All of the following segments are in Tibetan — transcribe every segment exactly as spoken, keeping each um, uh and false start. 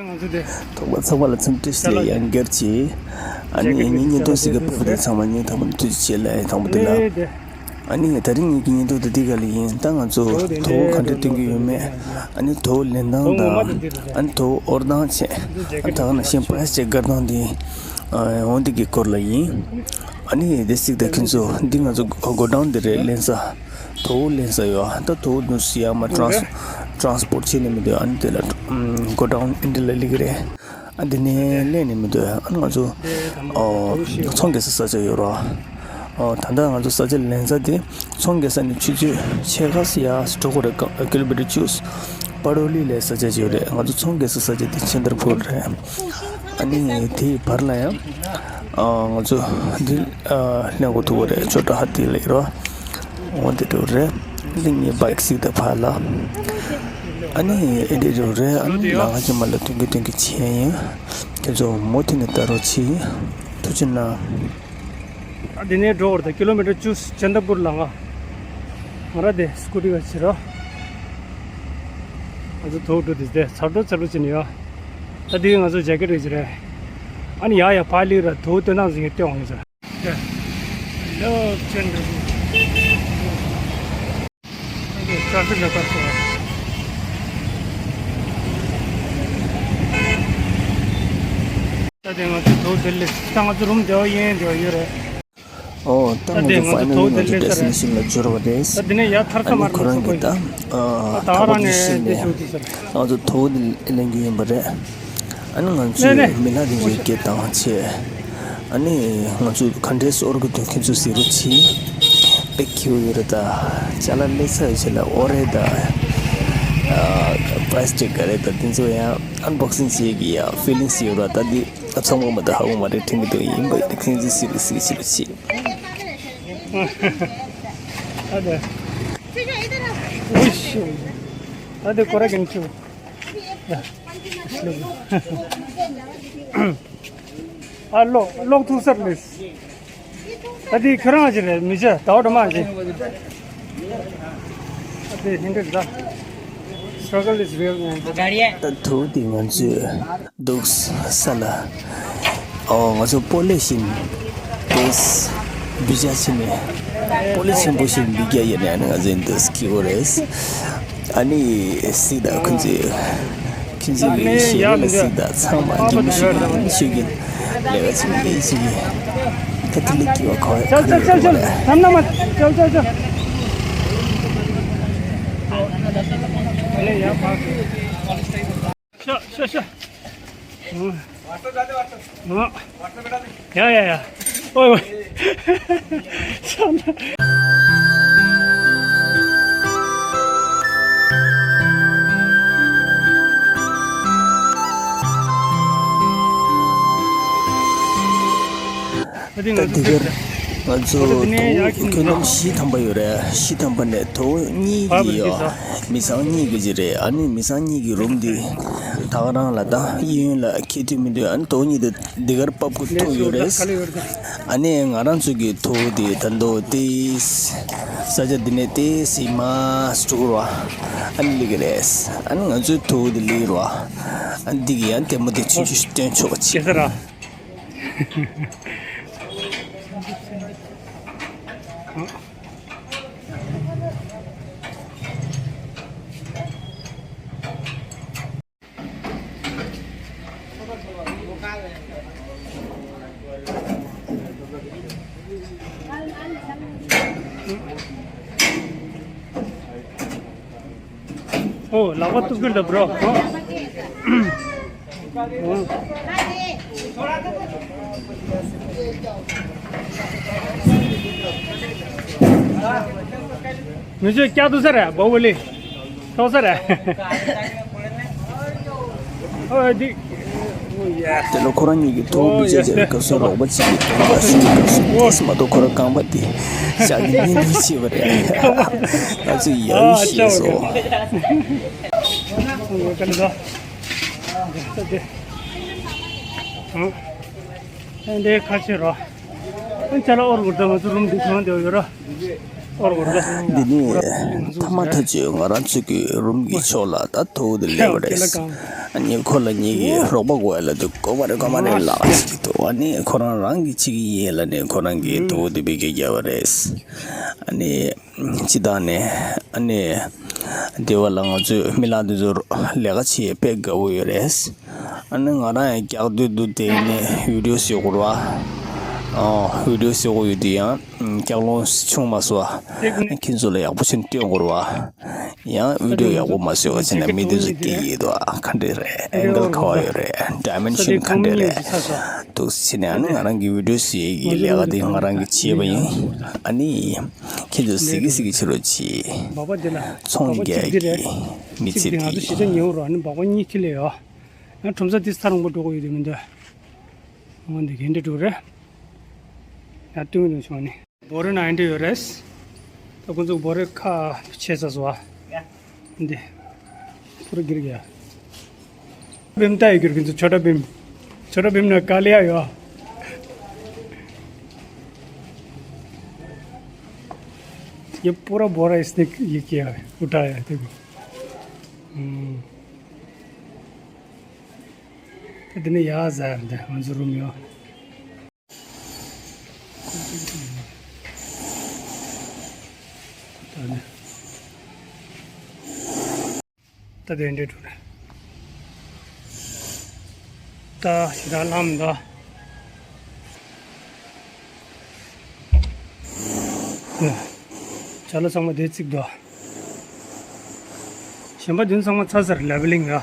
ང་ཚོ་དེ། ཐོག་མ་ཚང་མ་ལ་འཚམས་འདྲི་ཞུ་ཡ་ཡང་བསྐྱར་གྱིས། ཨ་ནི་ངའི་བརྙན་ཐུང་གཟིགས་ག་ཕེབས་པ་དེ་ཚང་མ་སྙིང་ཐག་པ་ནས་ཐུགས་རྗེ་ཆེ་ལབ་ཡ་དང་པོ་དེ་ལ། ཨ་ནི་དེ་རིང་ངེད་ཀྱི་བརྙན་ཐུང་དེ་འདི་ག་ལ་ཡིན། ད་ང་ཚོ་དོ་པོ་ག་འདྲ་སྟོན་གྱི་ཡོད་མེད། ཨ་ནི་དོ་པོ་ལེན་སྟངས་དང་། ཨ་ནི་དོ་པོ་དབོར་སྟངས་བྱས། ཨ་ནི་ད་ག་ནང་བཞིན་པ་ཡ་ཅིག་བཀར་སྟངས་དེ། ཨ་འོ་འདི་གི་སྐོར་ལ་ཡིན། ཨ་ནི་དེ་གཟིགས་དང་ཁྱེད་ཚོ། འདི་ང་ཚོ་གོ་ཌའུན་དེ་རེད། ལེན་ས། དོ་པོ་ལེན་ས་ཡོད། ད་དོ་པོ་འདུག་སེ་ཡར་མར་ཊེ་རན་སི་ཊེ་རན་སི་པོར་ཊི་བྱས་ནས་མི་འདུག་ཨ་ནི་དེ་ལ་གོ་ཌའུན་ཨེ་འདྲ་ལ་སླེབས་ཀྱི་རེད། ཨ་འདི་ནས་སླེབས་ནས་མི་འདུག་ཨ་ནི་ང་ཚོ་ཨོ་ཚོང་རྒྱག་ས་ས་ཆ་ཡོད་རེད། ཨོ་ད་ལྟ་ང་ཚོ་ས་ཆ་ལེན་ས་དེ་ཚོང་རྒྱག་ས་ནས་ཆུ་ཚོད་ཕྱེད་ཀ་ཙམ་ཡར་འགྲོ་དགོས་རེད། ཀ་ཀི་ལོ་མི་ཊར་བཅུ། པ་རོ་ལི་ལབ་ས་ཆ་ཅིག་ཡོད་རེད། ང་ཚོ་ཚོང་རྒྱག་ས་ས་ཆ་དེ་ཆན་དར་པུར་རེད། ཨ་ནི་དེའི་བར་ལ་ཡང་ཨ་ང་ཚོ་འདི་ཨ་ལེན་དགོས་ཐུག་གི་རེད། ཆོ་ཊ་ཧ་ཏི་ལབ་ཀྱི་རེད། འོ་དེ་འདྲ་རེད། འདི་ངའི་བྷའིཀ་གཟིགས་དང་ཕར་ལ། ཨ་ནི་ཨེ་འདྲ་འདྲ་རེད། ཨ་ནི་ལམ་ཁ་ཕྱི་མ་ལ་སྟོན་གྱི་སྟོན་གྱི་བྱས་ཡིན། ཁྱེད་ཚོ་མུ་མཐུད་ནས་ལྟ་རོགས་གྱིས། ཐུགས་རྗེ་གནང་། ཨ་འདི་ནས་འགྲོ་བར་ད་ཀི་ལོ་མི་ཊར་བཅུ་ཅན་དར་པུར་ལ་ང་། ང་ར་དེ་སྐུ་ཊི་ག་ཕྱིར་རོ། ང་ཚོ་དོ་པོ་འགྲོ་དེ་དེ་ཚར་འགྲོ་ཚར་འགྲོ་བྱེད་ནི་ཡོད། ད་དེ་ང་ཚོ་ཇེ་ཀེ་ཊི་རེད་ཅི་རེད། ཨ་ནི་ཡ་ཡ་ཕ་ལི་ར་དོ་པོ་སྟོན་སྟངས་ཟིག་གི་སྟོན་འོང་ཟེར། ལོ་ཅན་དར་པུར། ཊེ་ཕིག་ལ་བར་སོང་། ད་དེ་ང་ཚོ་དོ་པོ་དེ་ལས་ད་ང་ཚོ་རུམ་དེ་བ་ཡན་དེ་བ་ཡོད་རེད། ཨོ་ད་ད་ང་དེ་ཚོ་ང་ཚོ་ཕའི་ནལ་དོ་པོ་ལི་ང་ཚོ་དེ་ལས་ས་རེད། ཌེ་སི་ཊི་ནེ་ཤན་ལ་འབྱོར་བ་རེད། ད་དེ་ནས་ཡར་ཐར་ས་ཨ་མ་ནི་རེད་ཁོ་རང་གི་ད། ཨ་ད་ད་ག་ཐག་རང་པ་ནས་ཞིག་དེ་ནས་ཞུ་དུས་ཟེར། ང་ཚོ་དོ་པོ་དེ་ལེན་རྒྱུ་ཡིན་པ་རེད། ཨ་ནི་ང་ཚོས་ནས་ནས་མི་ལ་རིང་བའི་སྐད་བཏང་བྱས། ཨ་ནི་ང་ཚོས་ག་འདྲས་སེ་དབོར་གྱི་འདུག་ཁྱེད་ཚོས་གཟིགས་རོགས་གྱིས། དཔེ་སྐྱིད་པོ་ཡོད་རེད་ད། ཅ་ལག་སླེབས་ཚར་བའི་རྗེས་ལ་དབོར་རེད་ད། ཨ་པ་རའི་སི་ཅིག་ག་རེད་ད། དེ་ཚོ་ཡང་ཨན་བྷོག་སིང་བྱེད་ཀྱི་ཡ་ཕི་ལིང་སི་ཡོད་རེད་ད། འདི་ཚང་མ་མ་ད་ཧ་གོ་མ་རེད། དྲན་གྱི་འདུག་ཡིན་པ་ཡིན་ན་ཁྱེད་ཚོས་གཟིགས་རོགས་གཟིགས་རོགས་གྱིས། ཨ་ད། ཨོ་ཤི། ད་དེ་ཁོ་ར་གན་ཆུ། ཨ་ལོག་ལོག་ཐུག་སར་ལེས། ད་དེ་ཁྱོད་རང་ཅི་རེད་མི་ཆ་ད་འོ་དྲ་མ་ཅི། ད་དེ་ཧིན་དྲི་ད། Struggle is real, man. ད་དུང་དེ་ང་ཚོས་འདུག་ས་ལ། ཨོ་ང་ཚོ་སྤོ་ལོ་བཞིན་དེས་འབུད་རྒྱག་བྱས་ནས། སྤོ་ལོ་ཆེན་པོ་ཞིག་འབུད་རྒྱག་ཡིན་ན་ང་ཚོས་འདི་སྐྱིད་པོ་རེད། ཨ་ནི་གཟིགས་དང་ཁོང་ཚོས། ཁྱེད་ཚོས་ཡིན་ཞེས་ལ་གཟིགས་དང་ཚང་མ་སྐྱིད་མོ་ཞིག་ཡིན་ཞུ་གི། ལས་ཀ་ཅིག་ཡིན་ཞུ་གི། ད་དེ་ལས་སྐྱིད་པ་ག་བ་ག་རེ་ཡོད་པ་ལས། ཤ་ཤ་ཤ། ཡ་ཡ་ཡ། ཨོའི་ཨོའི། ད་འདི་གར་ང་ཚོ་དོ་པོ་ཁྱོན་བསྡོམས་བཞི་ཐམ་པ་ཡོད་རེད། བཞི་ཐམ་པ་ནས་དོ་པོ་གཉིས་དེ་ཡོད། མི་ཚང་གཉིས་ཀྱི་ཅིག་རེད། ཨ་ནི་མི་ཚང་གཉིས་ཀྱི་རུམ་དེ་ད་ག་རང་ལ་ད་གཡས་གཡོན་ལ་འཁེལ་དུས་མི་འདུག་ཨ་ནི་དོ་པོ་གཉིས་དེ་འདི་གར་ཕབ་དགོས་ཐུག་ཡོད་རེད། ཨ་ནི་ང་རང་ཚོ་གི་དོ་པོ་དེ་ད་དོ་དེ་ས་ཆ་འདི་ནས་དེ་སི་མ་སྤྲུག་རོ། ཨ་ནི་ལི་གི་རེད། ཨ་ནི་ང་ཚོའི་དོ་པོ་དེ་ལི་རོ། ཨ་ནི་འདི་གི་ཡང་ལྟད་མོ་དེ་ཆུང་ཆུང་ཞིག་སྟོན་ཆོག་ཅིག་ཨོ། ལག་པ་གཏུབ་ཀྱི་འདུག་བྷྲོ། ཨོ། མི་ཚོས་སྐྱག་གཏུབ་ས་རེད། བྷ་ཧུ་བ་ལི་གཏུབ་ས་རེད། ཨོ་འདི། དེ་ལ་ཁོ་རང་གཉིས་ཀྱིས་ཐོག་འབུད་རྒྱག་བྱས་པའི་སྐབས་སུ་རོགས་པ་གཅིག་གིས་གདོང་པ་ཞིག་གི་སྐབས་སུ་ཏོག་ཙམ་མ་གཏོགས་ཁོ་རང་རྐང་པ་དེ་ཞག་གི་གཉིས་འདུག་བྱས་པ་རེད། ང་ཚོས་ཡག་ཡོད་ཤེས་སོང་། འདི་ཁ་ཕྱེ་རོགས། ཨ་ཅ་ལག་དབོར་དགོས་ད། ང་ཚོ་རུམ་འདི་གང་དེ་ཡོད་ར། འདི་ནི་ཐ་མ་ཐག་ཆོད་ང་རང་ཚོ་གི་རུམ་གྱི་ཕྱོགས་ལ་ད་ཐུག་དེ་སླེབས་པ་རེད། ཨ་ནི་ཁོ་ལ་ངེད་ཀྱིས་རོགས་པ་དགོས་ཡ་ལབ་དུས་དགོས་མ་རེད་དགོས་མ་རེད་ལབ་ཅིག་གི་འདུག་ཨ་ནི་ཁོ་རང་རང་གིས་བྱེད་ཀྱི་ཡིན་ལབ་ནས་ཁོ་རང་གིས་ཐུག་དེ་བེད་སྤྱོད་བརྒྱབ་པ་རེད། ཨ་ནི་སྤྱིར་བཏང་ནས་ཨ་ནི་སྡེ་བ་ལ་ང་ཚོས་མི་ལག་དེ་ཚོར་ལས་ཀ་བྱེད་དཔེ་དགའ་བོ་ཡོད་རེད། ཨ་ནི་ང་རང་ཡང་རྒྱག་འདོད་འདུག་དེ་ནས་བི་ཌི་ཡོ་བཟོ་དགོས་རེད་བ། ཨོ་བི་ཌི་ཡོ་བཟོ་དགོས་ཡོད་དེ་ཡང་རྒྱག་ལོང་བྱུང་མ་སོང་བ། ཁྱེད་ཚོ་ལ་ཡག་པོ་ཞིག་སྟོན་དགོས་རེད་བ། ཡང་བི་ཌི་ཡོ་ཡག་པོ་མ་བཟོས་པ་བྱས་ན་མི་དེ་ཚོ་སྐད་ཡིག་དོ་ག་འདྲས་རེད། ཨེང་གལ་ག་བ་ཡོད་རེད། ཌའི་མེན་ཤན་ག་འདྲས་རེད། འདུག་སེ་བྱས་ནས་ཨ་ནི་ང་རང་གི་བི་ཌི་ཡོ་བཟོ་ཡས་ཀྱི་ལས་ཀ་དེ་ང་རང་གིས་བྱས་པ་ཡིན། ཨ་ནི་ཁྱེད་ཚོ་གཟིགས་གི་གཟིགས་གི་བྱེད་རོགས་གྱིས། ཚོང་རྒྱག་གི་མི་ཚེ་དེ། ང་ཁྲོམ་ས་དེ་ས་རུང་པོ་འགྲོ་གི་ཡོད་དེ་མི་འདུག་འོ་འདི་གན་འདྲ་འགྲོ་རེད། ཡང་སྟོན་གི་འདུག་བྱུང་ནི། སྦོ་རི་ན་འདྲ་ཡོད་རེད། ད་ཁོང་ཚོ་སྦོ་རི་ཁ་ཕྱེ་ས་སོ་ཨ། འདི། པུ་ར་གིར་གི་ཡ། བིམ་ལྟ་ཡི་གིར་གི་ཚོ་ཆོ་འདྲ་བིམ། ཆོ་འདྲ་བིམ་ན་དཀའ་ལས་ཡ་ཡོད། ये पूरा बोरा इसने ये किया है, उठाया है, देखो। हम्म। तो दिन याद आया, हम जरूर मिला। ད་དེ་འདྲས་འགྲོ་རེད། ད་ཞེ་དྲག་ལམ་ད། ཅ་ལག་ཚང་མ་དེ་བརྩིགས་འདུག་གཞན་པ་དེ་ཚང་མ་ཚར་ཚར་རེད། ལེ་བེ་ལིང་ར།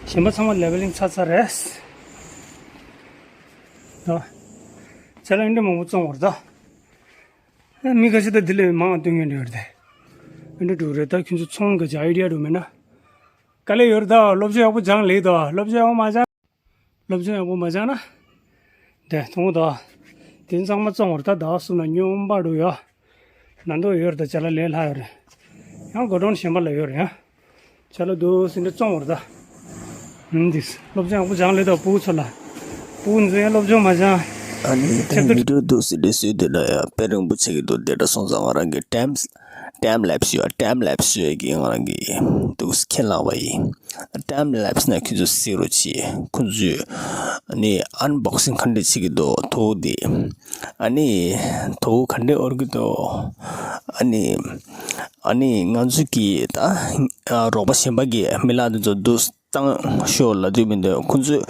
གཞན་པ་ཚང་མ་ལེ་བེ་ལིང་ཚར་ཚར་རེད། ད། ཅ་ལག་འདི་འདྲས་མང་པོ་བཙོང་བར་ད། ཨ། མི་ཁ་ཤས་ད་འདི་ལས་མང་བ་སྟོན་མཁན་འདྲ་ཡོད་རེད་དེ། ཨ་འདྲ་འགྲོ་རེད། ད་ཁྱོད་ཚོ་ཚོང་གི་ཅིག་ཨའི་ཌི་ཡ་འདྲ་མེད་ན། དཀའ་ལས་ཡོད་རེད་ད། སློབ་སྦྱོང་ཡག་པོ་སྦྱང་ལེགས་དོ། སློབ་སྦྱོང་ཡག་པོ་མ་སྦྱང་། སློབ་སྦྱོང་ཡག་པོ་མ་སྦྱང་ན། དེ་མཐོང་དོ། དེ་ཚང་མ་བཙོང་བར་ད་ཟླ་བ་གསུམ་ལ་སྨྱོན་པ་འགྲོ་ཡོད། ན་འདོད་ཡོད་རེད་ད། ཅ་ལག་ལས་སླ་ཡོད་རེད། ཡང་གོ་ཌའོན་གཞན་པ་ལ་ཡོད་རེད་ཡ། ཅ་ལག་འདུག་སེ་འདྲ་བཙོང་བར་ད། ཨུམ། འདི་སློབ་སྦྱོང་ཡག་པོ་སྦྱང་ལེ་དོ་ཕྲུ་གུ་ཚོ་ལ། ཕྲུ་གུ་ཚོ་ཡང་སློབ་སྦྱོང་མ་སྦྱང་། ཨ་ནི་ད་ཁྱེད་ཚོ་བི་ཌི་ཡོ་འདུག་སེ་འདྲ་བཟོས་དུས་ན་ཡང་དཔེ་རིང་པོ་ཆགས་ཀྱི་འདུག་དེ་འདྲ་སོང་ཙང་ང་རང་གི་ཊེམ་ཊེམ་ལེབ་སི་ཡོད། ཊེམ་ལེབ་སི་ཡོད་ཀྱི་ང་རང་གི་འདུག་སེ་ཁས་བླངས་པ་ཡིན། ཊེམ་ལེབ་སི་ནས་ཁྱེད་ཚོ་གཟིགས་རོགས་གྱིས། ཁོང་ཚོས་ཨ་ནི་ཨན་བོག་སིང་ག་འདྲ་བྱེད་ཀྱི་འདུག་ཐོ་དེ། ཨ་ནི་ཐོ་ག་འདྲ་འོར་གྱི་འདུག་ཨ་ནི། ཨ་ནི་ང་ཚོ་གི་ད་ཨ་རོགས་པ་གཞན་པ་གི་མི་ལག་དེ་ཚོ་འདུག་བཏང་ཤོག་ལབ་དུས་མི་འདུག་ཁོང་ཚོས་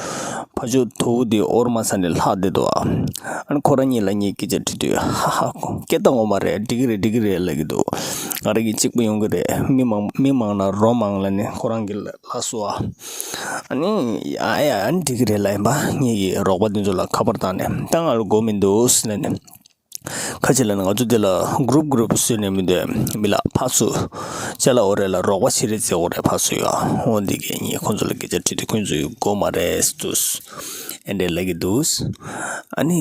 ཕར་ཕྱོགས་དོ་བོ་དེ་འོར་མ་ཚར་ནས་ལྷག་བསྡད་འདུག་ཨ་ནི་ཁོ་རང་གཉིས་ལ་ངས་སྐད་ཆ་དྲིས་དུས་ཧ་ཧ་སྐད་བཏང་འོ་མ་རེད། འགྲིག་གི་རེད། འགྲིག་གི་རེད་ལབ་ཀྱི་འདུག་ང་རང་གི་གཅིག་པུ་ཡོང་གི་རེད། མི་མང་མི་མང་ན་རོ་མང་ལབ་ནས་ཁོ་རང་གི་ལ་ལབ་སོང་ཨ། ཨ་ནི་ཡ་ཡ་ཨ་ནི་འགྲིག་གི་རེད་ལབ་ཡིན་པ། ངས་ཀྱི་རོགས་པ་དེ་ཚོ་ལ་ཁ་པར་བཏང་ནས་ད་ང་ལ་དགོས་མི་འདུག་ཟེར་ནས། ཁ་ཅིག་ལ་ནི་ང་ཚོ་འདི་ལ་གུ་རུབ་གུ་རུབ་བཟོས་ནས་མི་འདོད་མི་ལ་ཕར་ཚུར་ཅ་ལག་འོ་རེད་ལ་རོགས་པ་བྱེད་རེས་བྱེད་དགོས་རེད། ཕར་ཚུར་ཡ་འོ་འདི་གས་ངས་ཁོང་ཚོ་ལ་སྐད་ཆ་དྲིས་དུས་ཁོང་ཚོས་དགོས་མ་རེད་འདུག་ཨེ་འདྲས་ལབ་ཀྱི་འདུག་ཨ་ནི་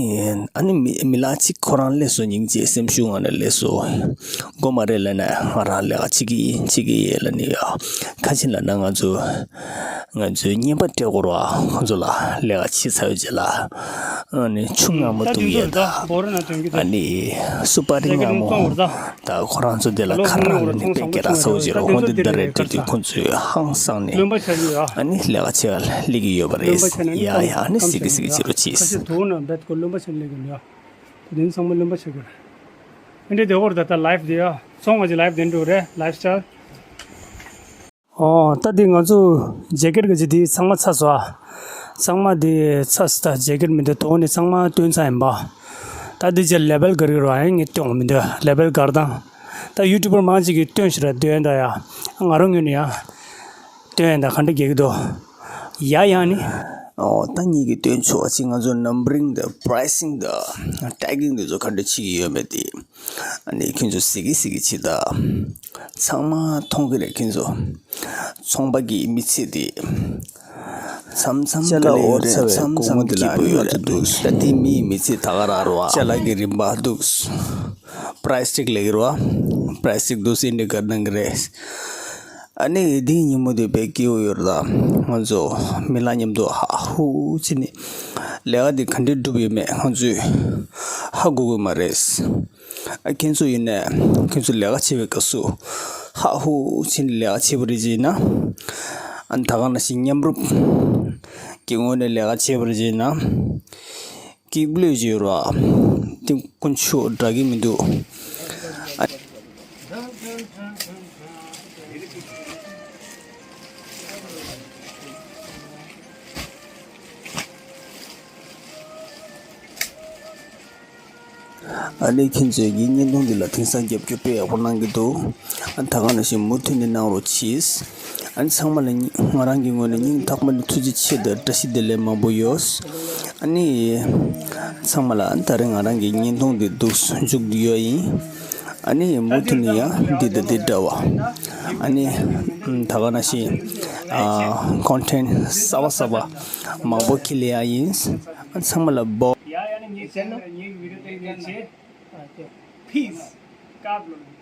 ཨ་ནི་མི་མི་ལ་གཅིག་ཁོ་རང་སླེབས་སོང་། སྙིང་རྗེ་སེམས་ཤུགས་ངང་ནས་སླེབས་སོང་། དགོས་མ་རེད་ལབ་ན་ང་རང་ལས་ཀ་བྱེད་ཀྱི་ཡིན་བྱེད་ཀྱི་ཡིན་ལབ་ནི་ཡ། ཁ་ཅིག་ལ་ན་ང་ཚོ། ང་ཚོའི་བརྙན་པར་སྤྲད་དགོས་རེད་བ། ཁོང་ཚོ་ལ་ལས་ཀ་བྱེད་ཚར་བའི་རྗེས་ལ། ཨ་ནི་ཆུ་མངར་མོ་བཏུང་ཡས་དང་། ཨ་ནི་སུ་པ་རི་མངར་མོ་དང་ཁོ་རང་ཚོ་དེ་ལ་ཁ་རག་ལ་ནི་དཔེ་སྐད་གྲགས་ཚ་བོ་ཅིག་རེད། འོ་འདི་འདི་རེད་དྲིས་དུས་ཁོང་ཚོས་ཧང་སངས་ནས་ཨ་ནི་ལས་ཀ་བྱེད་ག་སླེབས་ཀྱི་ཡོད་པ་རེད། ཡ་ཡ་ཨ་ནི་སི་གི་སི་གི་བྱེད་རོགས་གྱིས། ཡ་ཡ་ཨ་ནི་སི་གི་སི་གི་བྱེད་རོགས་གྱིས། དེ་ཚང་མ་ལོན་པ་བྱེད་དགོས་རེད། ཨེ་འདྲས་དེ་འོར་ད་ལྟ་ལའིབ་དེ་ཡ་ཚོང་བ་ཅིག་ལའིབ་དེ་འགྲོ་རེད། ལའིབ་སི་ཊའིལ། ཨོ། ད་འདི་ང་ཚོ་ཇེ་ཀེཊ་གི་ཅིག་འདི་ཚང་མ་ཚར་སོང་ཨ། ཚང་མ་འདི་ཚར་སོང་། ད་ཇེ་ཀེཊ་མི་འདི་དོ་ནི་ཚང་མ་སྟོན་ཚར་ཡིན་པ། ད་འདི་ཅིག་ལེ་བེལ་ག་རེ་རོ་ཨ་ངས་སྟོན་མི་འདུག་ལེ་བེལ་གར་དང་། ད་ཡུ་ཊུབ་པར་མང་ཅིག་གིས་སྟོན་ཤི་ར་སྟོན་ད་ཡ། ང་རང་ངོས་ནས་ཡ། སྟོན་ད་ག་འདྲ་རྒྱག་གི་འདུག་ཡ་ཡ་ནི། ཨོ། ད་ངེད་ཀྱིས་སྟོན་ཆོག་ཅིག་ང་ཚོ་ནམ་བར་རིང་དང་པ་རའི་སིང་དང་ཊེག་གིང་དེ་ཚོ་ག་འདྲ་བྱེད་ཀྱི་ཡོད་མེད་དེ། ཨ་ནི་ཁྱོད་ཚོ་གཟིགས་ཀྱི་གཟིགས་ཀྱི་བྱེད་ད། ཚང་མ་མཐོང་གི་རེད་ཁྱོད་ཚོ། ཚོང་པ་གི་མི་ཚེ་དེ། མཚམས་མཚམས་དཀའ་ལས་རེད། མཚམས་མཚམས་སྐྱིད་པོ་ཡོད་རེད་འདུག་ད་དེ་མིའི་མི་ཚེ་ད་ག་རང་རེད་བ། ཅ་ལག་གི་རིན་པ་འདུག་པ་རའི་སི་ཊིག་ལེགས་རེད་བ། པ་རའི་སི་ཊིག་འདུག་སེ་འདི་གར་གནང་གི་རེད། ཨ་ནི་དེའི་ཉིན་མོ་དེ་དཔེ་སྐྱིད་པོ་ཡོད་རེད་ད། ང་ཚོ་མི་ལ་མཉམ་དུ་ཧ་ཧུ་བྱས་ནས་ལས་ཀ་དེ་ག་འདྲས་སྒྲུབ་ཡོད་མེད་ང་ཚོས་ཧ་གོ་གི་མ་རེད། ཨ་ཁྱེད་ཚོ་ཡིན་ནས་ཁྱེད་ཚོ་ལས་ཀ་བྱེད་པའི་སྐབས་སུ་ཧ་ཧུ་ཕྱིན་ལས་ཀ་བྱེད་པ་རེད་ཅེ་ན། ཨ་ད་ག་ནང་བཞིན་མཉམ་རུབ་ཀྱི་ངོས་ནས་ལས་ཀ་བྱེད་པ་རེད་ཅེ་ན། སྐྱིད་པོ་ལོས་བྱེད་རོགས། དེ་དཀོན་མཆོག་འདྲ་གི་མི་འདུག་ཨ། ཨ་ནི་ཁྱེད་ཚོས་ཀྱི་བརྙན་ཐུང་འདི་ལ་དེང་སང་རྒྱབ་སྐྱོར་དཔེ་ཡག་པོ་གནང་གི་འདུག་ཨ་ད་ག་ནང་བཞིན་མུ་མཐུད་ནས་གནང་རོགས་གྱིས། ཨ་ནི་ཚང་མ་ལ་སྙིང་ང་རང་གི་ངོས་ནས་སྙིང་ཐག་པ་ནས་ཐུགས་རྗེ་ཆེ་དང་བཀྲ་ཤིས་བདེ་ལེགས་མང་པོ་ཡོད། ཨ་ནི་ཚང་མ་ལ་ད་རེས་ང་རང་གི་བརྙན་ཐུང་འདི་འདུག་མཇུག་བསྡུ་ཡ་ཡིན། ཨ་ནི་མུ་མཐུད་ནས་ཡང་འདི་དང་འདི་འདྲ་བ། ཨ་ནི་ད་ག་ནང་བཞིན་ཨ་ཁོན་ཊེན་ཊི་གསར་པ་གསར་པ་མང་པོ་འཁྱེར་ཡ་ཡིན། ཨ་ཚང་མ་ལ་བོ། ཡ་ཡ་ནི་ངའི་ཆེ་ན་ངའི་བི་ཌིའོ་དེ་ངའི་ཆེ། Peace. God bless.